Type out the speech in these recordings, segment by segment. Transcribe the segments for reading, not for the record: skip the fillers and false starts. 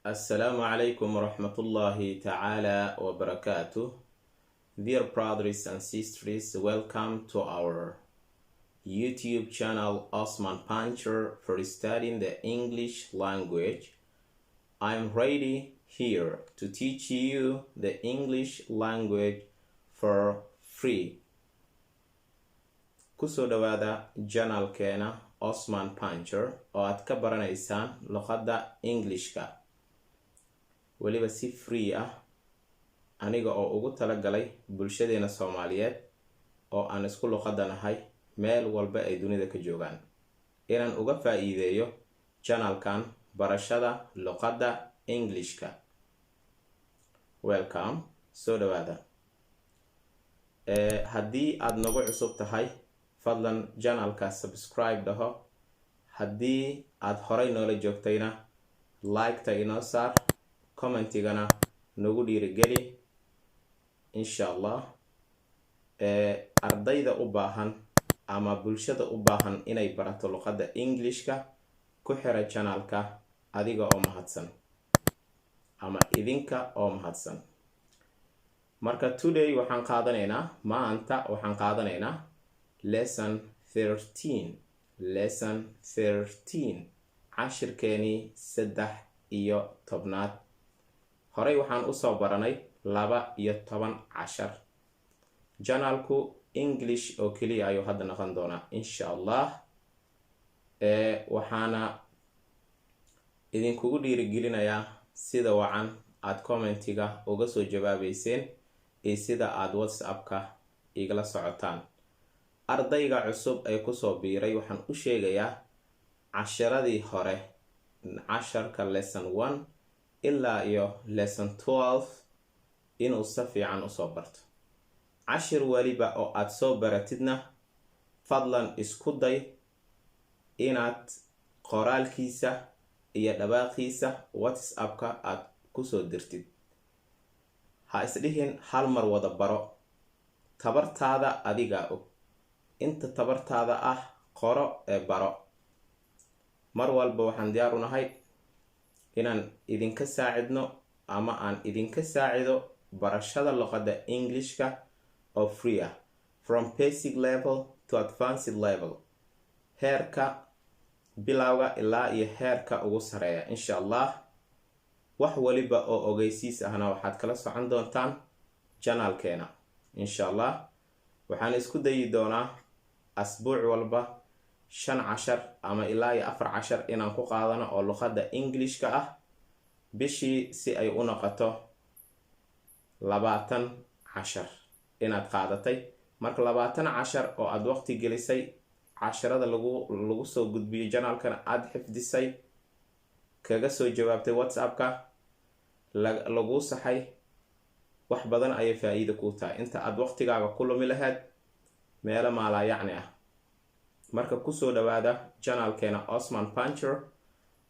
Assalamu alaikum warahmatullahi ta'ala wa barakatuh. Dear brothers and sisters, welcome to our YouTube channel Osman Puncher for studying the English language. I'm ready here to teach you the English language for free. Kusoo dhawaada channelkeena Osman Puncher oo aad ka baranaysaan luqadda Englishka, weliba si free ah, aniga oo ugu talagalay bulshadeena Soomaaliyeed oo aan isku luqadda nahay meel walba ay dunida ka joogaan inaan uga faa-iideeyo channelkan barashada luqadda Englishka. Welcome, soo dhawaada. Haddii aada nagu cusub tahay, fadlan channelka subscribe dhaho. Haddii aada horay noola joogtayna, like-ta inoo saar, commentigana nagu dhiirigeli, insha Allah. Ardayda u baahan ama bulshada u baahan inay barato luqadda Englishka ku xira channelka, adiga oo mahadsan ama idinka oo mahadsan. Marka today waxaan qaadanaynaa, maanta waxaan qaadanaynaa lesson 13, lesson 13, cashirkeenii 13aad. Horey waxaan usoo baranay 12 cashar. Channelku English oo keliya ayuu hadda noqon doonaa, insha Allah. Waxaana idinkugu dhiirigelinayaa sida wacan aada commentiga uga soo jawaabeyseen iyo sida aada WhatsApp-ka igala socotaan. Ardayga cusub ee kusoo biiray waxaan u sheegayaa casharadii hore, casharka lesson 1 ilaa iyo lesson 12, inuu si fiican usoo barto. Cashir waliba oo aada soo baratidna, fadlan isku day inaad qoraalkiisa iyo dhawaaqiisa WhatsApp-ka aada kusoo dirtid. Ha isdhihin hal mar wada baro. Tabartaada adigaa og. Inta tabartaada ah qoro ee baro. Mar walba waxaan diyaar u nahay inaan idinka saacidno ama aan idinka saacido barashada luqadda Englishka oo free ah, from basic level to advanced level, heerka bilowga ilaa iyo heerka ugu sareeya, insha Allah. Wax waliba oo ogeysiis ahna waxaad kala socon doontaan channelkeena, insha Allah. Waxaan isku dayi doonaa asbuuc walba shan cashar ama ilaa iyo afar cashar inaan ku qaadano oo luqadda Englishka ah, bishii si ay u noqoto 20 cashar inaad qaadatay. Marka 20 cashar oo aada waqti gelisay, casharada lagu soo gudbiyay channelkana aada xifdisay, kaga soo jawaabtay WhatsApp-ka, laguu saxay, wax badan ayay faa-iida kuu tahay inta aada waqtigaaga ku lumi lahayd meelo maalaa yacni ah. Marka kusoo dhawaada channelkeena Osman Puncher,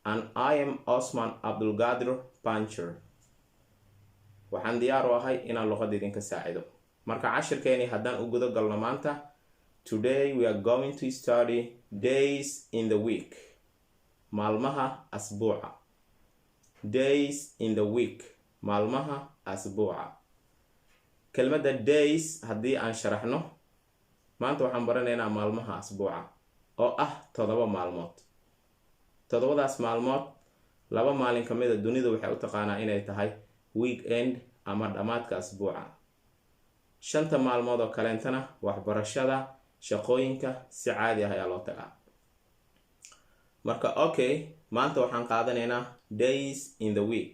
and I am Osman Abdulgadir Puncher. Waxaan diyaar u ahay inaan luqadda idinka saacido. Marka cashirkeeni haddaan u guda galno maanta, today we are going to study days in the week, maalmaha asbuuca. Days in the week, maalmaha asbuuca. Kelmadda days haddii aan sharaxno, maanta waxaan baranaynaa maalmaha asbuuca oo ah 7 maalmood. Toddobadaas maalmood, 2 maalin ka mida dunidu waxay u taqaanaa inay tahay weekend ama dhammaadka asbuuca. Shanta maalmood oo kaleentana waxbarashada, shaqooyinka si caadi ah ayaa loo tagaa. Marka okay, maanta waxaan qaadanaynaa days in the week.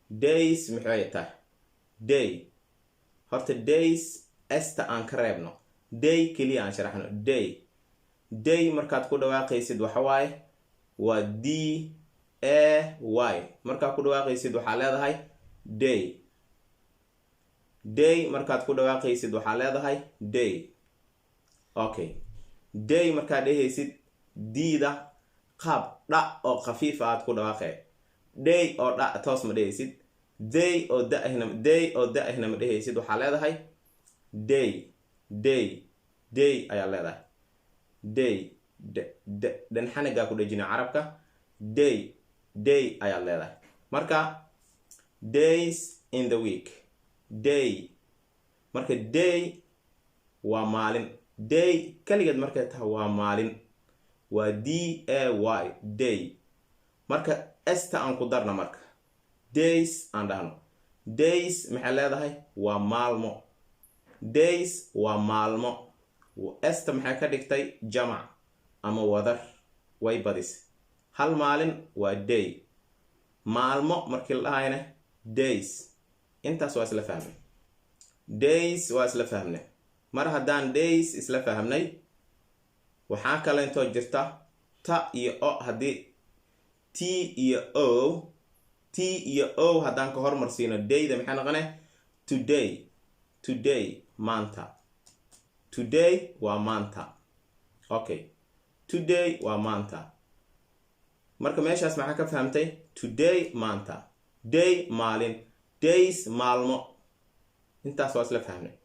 Days maxay tahay? Day horta, days s-ta aan ka reebno, day keliya aan sharaxno. Day, day markaad ku dhawaaqaysid waxa waaye waa d a y. Markaad ku dhawaaqaysid waxaa leedahay day. Day markaad ku dhawaaqaysid waxaa leedahay day. Okay, day markaad dhehaysid, d-da qaab dha oo khafiifa aad ku dhawaaqee. Day oo dha toos ma dhehaysid, day oo da-ahna, day oo da-ahna ma dhehaysid. Waxaa leedahay day, day, day ayaa leedahay. Day, d dhanxanagaa ku dhejina carabka. Day, day ayaad leedahay. Marka days in the week, day. Marka day waa maalin. Day kaligeed markay tahay waa maalin, waa d a y, day. Marka s-ta aan ku darna, marka days aan dhahno, days maxay leedahay? Waa maalmo. Days waa maalmo. S-ta maxay ka dhigtay? Jamac ama wadar, way badis. Hal maalin waa day, maalmo markii la dhahayna days. Intaas waa isla fahmay. Days waa isla fahmnay. Mar haddaan days isla fahmnay, waxaa kaleentoo jirta ta iyo o. Haddii t iyo o, t iyo o haddaan ka hormarsiino dayda, maxay noqone? Today. Today, maanta. Today waa maanta. Okay, today waa maanta. Marka meeshaas maxaa ka fahamtay? Today maanta, day maalin, days maalmo. Intaas waa isla fahmnay.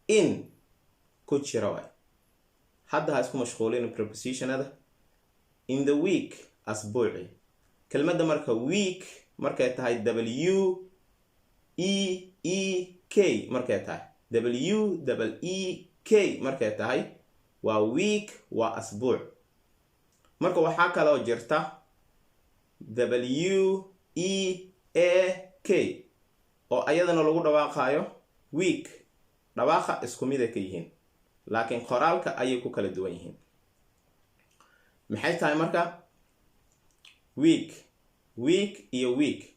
In ku jira waay. Hadda ha isku mashquulin prepositionada. In the week, asbuuci. Kelmadda marka week markay tahay, w e e k markay tahay, w e e k markay tahay, waa week, waa asbuuc. Marka waxaa kaloo jirta w e a k oo ayadana lagu dhawaaqayo week. Dhawaaqa isku mid ay ka yihiin, laakiin qoraalka ayay ku kala duwan yihiin. Maxay tahay marka week? Week iyo weak.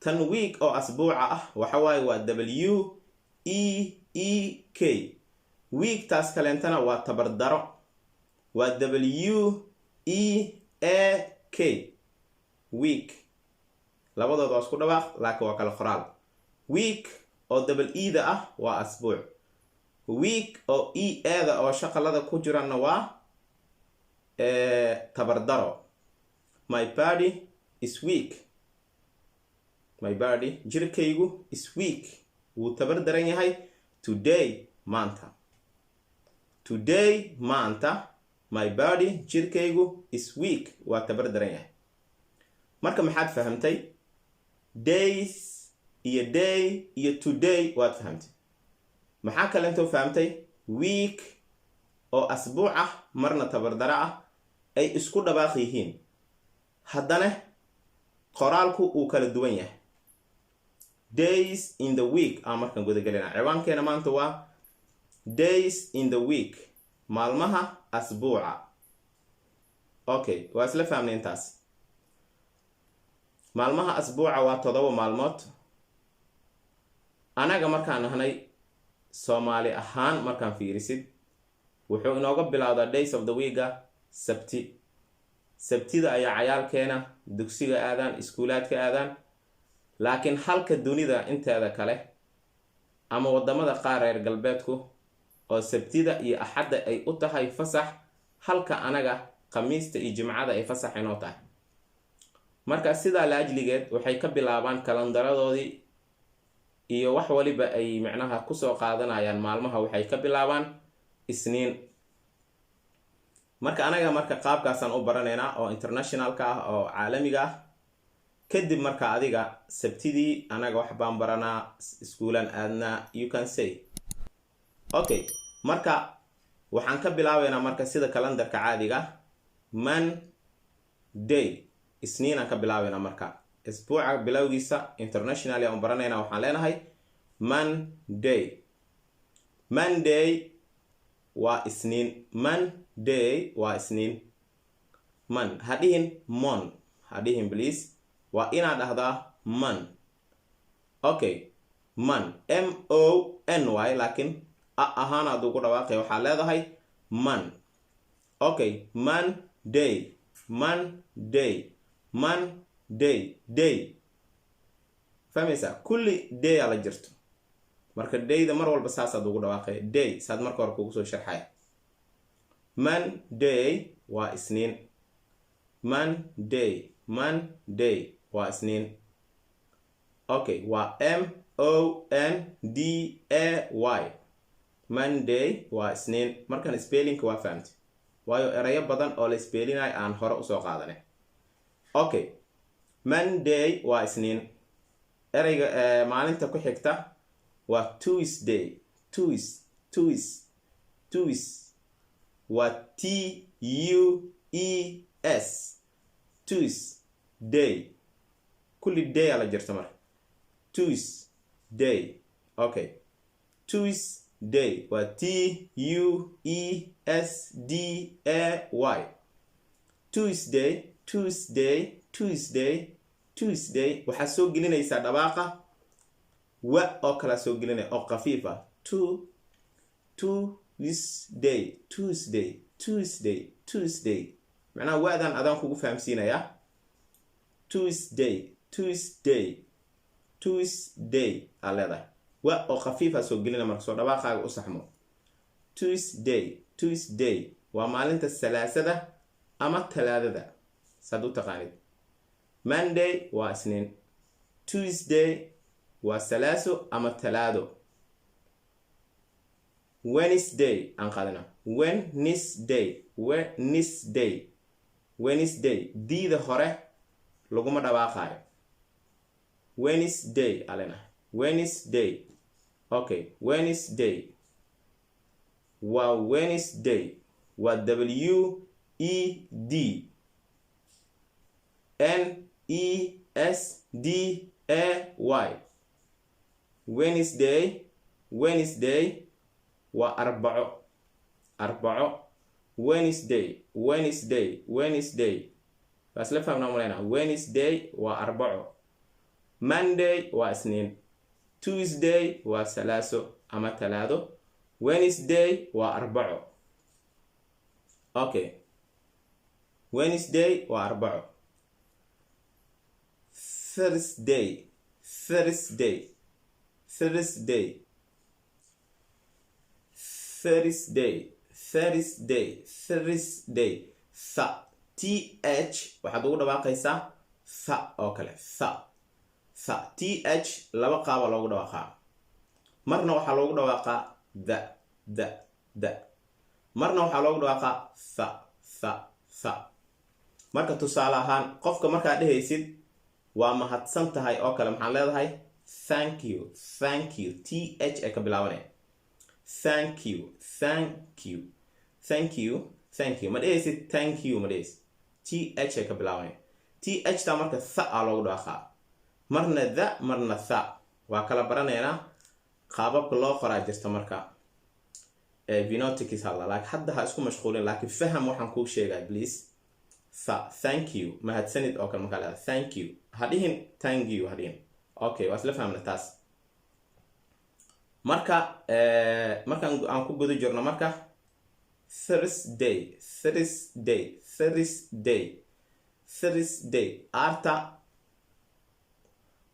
Tan week oo asbuuca ah waxa waaye waa w e e k. Weak taas kaleentana waa tabardaro, waa w e a k, weak. Labadooda waa isku dhawaaq, laakiin waa kala qoraal. Week oo double e-da ah waa asbuuc. Weak oo e a-da oo shaqalada ku jiranna waa tabardaro. My body is weak. My body, jirkaygu, is weak, wuu tabar daran yahay, today, maanta. Today, maanta, my body, jirkaygu, is weak, waa tabar daran yahay. Marka maxaad fahamtay? Days iyo day iyo today waad fahamtay. Maxaa kalentoo fahamtay? Week oo asbuuc ah, marna tabardaro ah, ay isku dhawaaq yihiin, haddana qoraalku uu kala duwan yahay. Days in the week aan markaan gudagelina. Ciwaankeena maanta waa days in the week, maalmaha asbuuca. Okay, waa isla fahmnay intaas. Maalmaha asbuuca waa 7 maalmood. Anaga markaan nahnay Soomaali ahaan, markaan fiirisid, wuxuu inooga bilowdaa days of the weeka Sabti. Sabtida ayaa cayaalkeena dugsiga aadaan, iskuulaadka aadaan. Laakiin halka dunida inteeda kale ama wadamada qaar reer galbeedku oo Sabtida iyo Axadda ay u tahay fasax, halka anaga Khamiista iyo Jimcada ay fasax inoo tahay. Marka sidaa laajligeed waxay ka bilaabaan kalandaradoodii iyo wax waliba ay micnaha kusoo qaadanayaan maalmaha, waxay ka bilaabaan Isniin. Marka anaga marka qaabkaasaan u baranaynaa oo internationalka ah oo caalamiga ah. Kadib marka adiga Sabtidii anaga wax baan baranaa, iskuulaan aadnaa, you can say. Okay, marka waxaan ka bilaabaynaa marka sida kalendarka caadiga, Monday, Isniinaan ka bilaabaynaa. Marka isbuuca bilowgiisa internationally aan baranaynaa, waxaan leenahay Monday. Monday waa Isniin. Monday waa Isniin. Mon ha dhihin, mon ha dhihin, please. Waa inaad dhahdaa mon. Okay, mon, m o n y, laakiin a ahaan aad ugu dhawaaqay, waxaa leedahay mon. Okay, Monday, Monday, Monday, day. Fahmaysaa? Kulli day aa la jirto. Marka dayda mar walba saasaad ugu dhawaaqay, day saad marka hore kugu soo sharxaya. Monday waa Isniin. Monday, Monday waa Isniin. Okay, waa m o n d a y, Monday waa Isniin. Markan spellingka waa fahamtay, waayo erayo badan oo la spellinayo aan hore usoo qaadanay. Okay. Monday waa Isniin. Ereyga maalinta ku xigta waa Tuesday. Tues, tues, tues waa T U E S, Tuesday. Kulli day ala jirta marka. Tuesday, okay. Tuesday waa T U E S D A Y. Tuesday, Tuesday, Tuesday, Tuesday. Waxaad soo gelinaysaa dhawaaqa wa oo kalaa soo gelinaya oo khafiif ah. Tuesday, Tuesday, Tuesday, Tuesday. Macnaha wa-dan adaan kugu fahamsiinayaa. Tuesday, Tuesday, Tuesday aa leedahay. Wa oo khafiifa soo gelina marka soo dhawaaqaaga u saxmo. Tuesday, Tuesday waa maalinta Salaasada ama Talaadada, saad u taqaanid. Monday waa Isniin, Tuesday waa Salaaso ama Talaado. Wednesday aan qaadana. Wednesday, Wednesday, Wednesday. Diida hore laguma dhawaaqaayo. Wednesday alena. Wednesday, okay. Wednesday waa Wednesday, waa W E D N E S D A Y. Wednesday, Wednesday waa Arbaco, Arbaco. Wednesday, Wednesday, Wednesday. Waa isla fahmnaa malayna. Wednesday waa Arbaco. Monday waa Isniin, Tuesday waa Salaaso ama Talaado, Wednesday waa Arbaco. Okay, Wednesday waa Arbaco. Thursday, Thursday, Thursday, Thursday, Thursday, Thursday. Tha, T H waxaad ugu dhawaaqaysaa tha oo kale. Tha, tha, T H laba qaaba loogu dhawaaqaa. Marna waxaa loogu dhawaaqaa the, the, the. Marna waxaa loogu dhawaaqaa tha, tha, tha. Marka tusaale ahaan, qofka markaad dhehaysid "waa mahadsan tahay" oo kale, maxaan leedahay? "Thank you." Thank you, T H ay ka bilaabanaya. Thank you, thank you, thank you, thank you. Ma dhehaysid "thank you", ma dhehaysid. T H ay ka bilaabanaya. T H ta marka tha aa loogu dhawaaqaa, marna the, marna tha. Waa kala baranaynaa, qaababka loo qoraa jirta marka phonetics hadla, laakiin hadda ha isku mashquulin, laakiin faham waxaan kuu sheegaya, please. Tha, thank you, mahadsanid oo kale markaa leedahay, thank you ha dhihin, "thank you" ha dhihin. Okay, waa isla fahmna taas. Marka markaan aan ku guda jirno marka Thursday, Thursday, Thursday, Thursday. Aarta,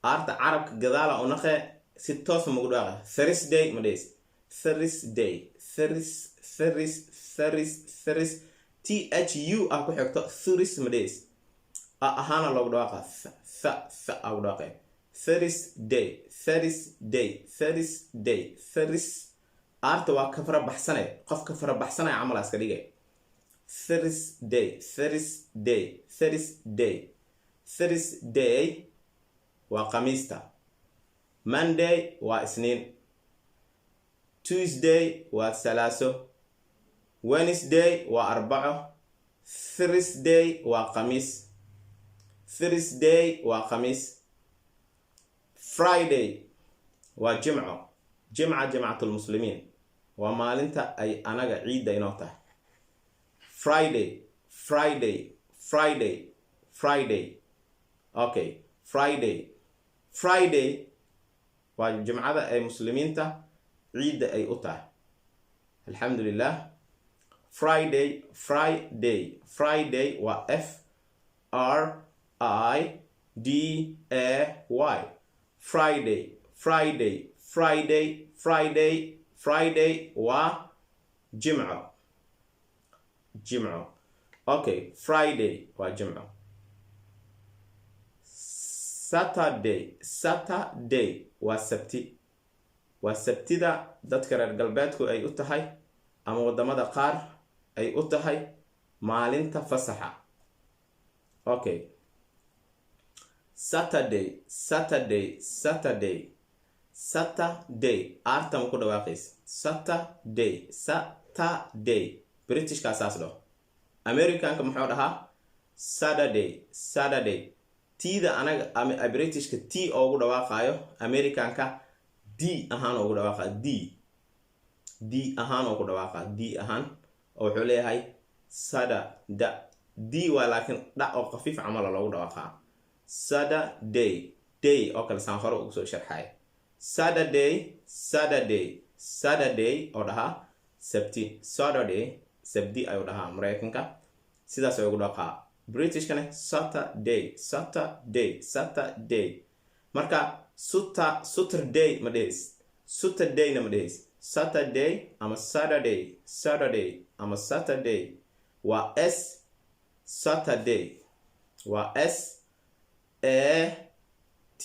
aarta carabka gadaala u naqe, si toosa magu dhaaqa. Thursday ma dhehis. Thursday, Thurs, Thurs, Thurs, Thurs. T H U ah ku xigto. Thuris ma dhehis, a ahaana loogu dhawaaqa. Tha, tha aa ugu dhawaaqe. Thursday, Thursday, Thursday, Thurs. Aarta waa ka fara baxsanay, qof ka fara baxsanaya camal iska dhigay. Thursday, Thursday, Thursday, Thursday waa Khamiista. Monday waa Isniin, Tuesday waa Salaaso, Wednesday waa Arbaco, Thursday waa Khamiis. Thursday waa Khamiis. Friday waa Jimco. Jimca, jimcatulmuslimiin, waa maalinta ay anaga ciidda inoo tahay. Friday, Friday, Friday, Friday. Okay, Friday, Friday waa Jimcada ay Muslimiinta ciidda ay u tahay, alxamdulilah. Friday, Friday, Friday waa F R I D A Y. Friday, Friday, Friday, Friday, Friday waa Jimco, Jimco. Okay, Friday waa Jimco. Saturday, Saturday waa Sabti. Waa Sabtida dadka reer galbeedku ay u tahay ama wadamada qaar ay u tahay maalinta fasaxa. Okay. Saturday, Saturday, Saturday, Saturday. Arta ma ku dhawaaqaysa. Saturday, Saturday. Britishkaa saas dhaho. Americanka muxuu dhahaa? Saturday, Saturday. Tida anaga Britishka T oogu dhawaaqayo, Americanka D ahaan oogu dhawaaqayo. D, D ahaan oogu dhawaaqa, D ahaan, oo wuxuu leeyahay sada da D waa, laakiin dha oo khafiif camala loogu dhawaaqaa. Saturday, day oo kale, saan hore ugu soo sharxay. Saturday, Saturday, Saturday oo dhahaa Sabti. Saturday, Sabdi ayuu dhahaa Mareykanka, sidaas ay ugu dhaqaa. Britishkana Saturday, Saturday, Saturday. Marka suta Saturday ma dhehays, Saturdayna ma dhehays. Saturday ama Saturday, Saturday ama Saturday waa S. Saturday waa S A T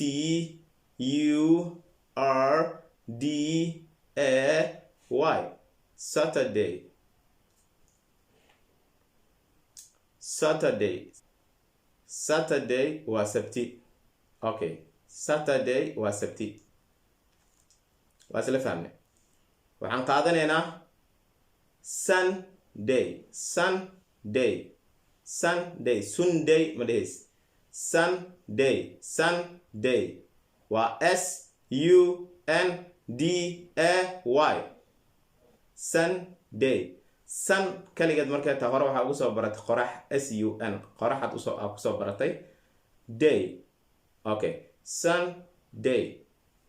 U R D A Y. Saturday, Saturday, Saturday waa Sabti. Okay, Saturday waa Sabti, waa isla fahmne. Waxaan qaadanaynaa Sunday, Sunday, Sunday. Sunday ma dhehays. Sunday, Sunday waa S U N D A Y. Sunday. Sun kaligeed markay taa, hore waxaa ugu soo baratay qorax, S U N, qoraxaad usoo kusoo baratay. Day, okay, Sunday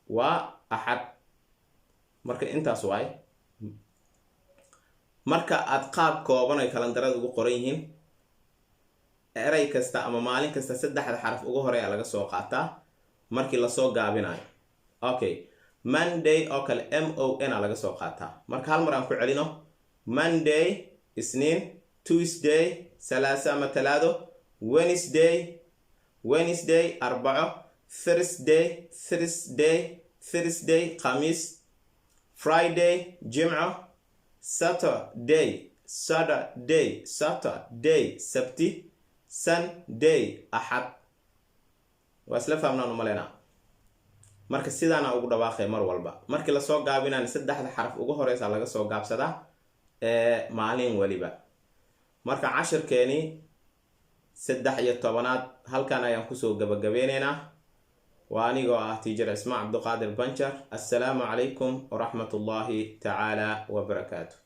waa Axad. Marka intaas waay. Marka aad qaab kooban ay kalandarada ugu qoran yihiin, erey kasta ama maalin kasta saddexda xaraf ugu horeya laga soo qaataa markii lasoo gaabinayo. Okay, Monday oo kale M O N a laga soo qaataa. Marka hal mar aan ku celino: Monday, Isniin; Tuesday, Salaasa ama Talaado; Wednesday, Wednesday, Arbaco; Thursday, Thursday, Thursday, Khamiis; Friday, Jimco; Saturday, Saturday, Saturday, Sabti; Sunday, Axad. Waa isla fahmnaan u maleynaa. Marka sidaana ugu dhawaaqay mar walba markii lasoo gaabinaan, saddexda xaraf ugu horeysa laga soo gaabsadaa maalin waliba. Marka cashirkeeni 13aad halkan ayaan kusoo gabagabeyneynaa. Waa anigoo ah Teacher Cismaan Cabduqaadir Banjar. Assalaamu calaykum waraxmat ullaahi tacaala wabarakaatu.